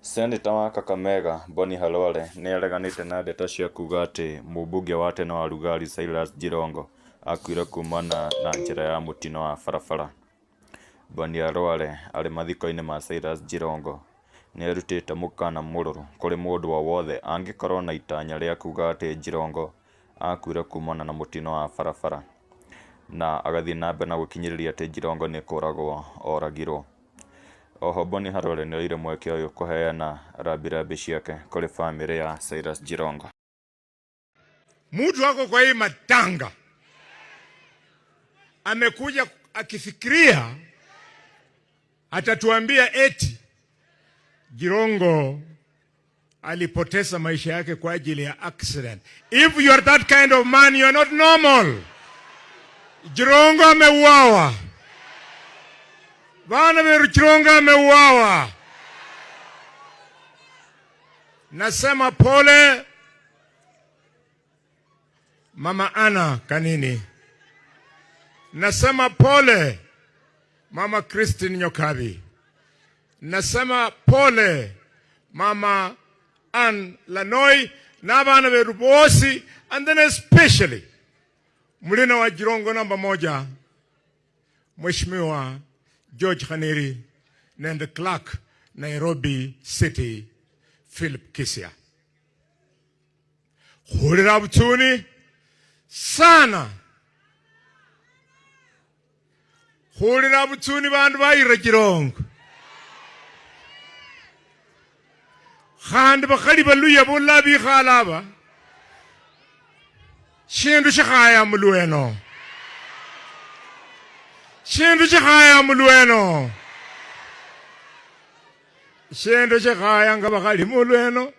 Seneta wa Kakamega Boni Khalwale nĩ areganĩte na ndeto cia kuuga atĩ mũmbunge wa tene wa Lugari Cyrus Jirongo akuire kuumana na njĩra ya mũtino wa barabara. Boni Khalwale arĩ mathiko-inĩ ma Cyrus Jirongo, nĩ arutĩte mũkaana mũrũrũ kũrĩ mũndũ o wothe angĩkorũo na itanya rĩa kuuga atĩ Jirongo akuire kuumana na mũtino wa barabara, na agathiĩ na mbere na gũkinyĩrĩria atĩ Jirongo nĩ kũragwo oragirwo. Oho Boni Khalwale nĩoire mweke ũyũ kũheana rambirambi ciake kũrĩ bamĩrĩ ya Cyrus Jirongo. Mtu wako kwa hii matanga amekuja akifikiria atatuambia eti Jirongo alipoteza maisha yake kwa ajili ya accident. If you are that kind of man, you are not normal. Jirongo ameuawa. Bana beru, Jirongo ameuawa. Nasema pole Mama Anna Kanini. Nasema pole Mama Christine Nyokabi. Nasema pole Mama Ann Lanoi na bana beru bosi, and then especially mulina wa Jirongo namba moja, Mheshimiwa George Khaniri and the clerk Nairobi City Philip Kisia. Khulira butsuni sana, khulira butsuni bandu bayira Jirongo, khandi bakhali baluya bola bikhala aba shindu shikhaya mulweno, shindu shikhaya mulweno, shindu shikhaya nga bakhali mulweno.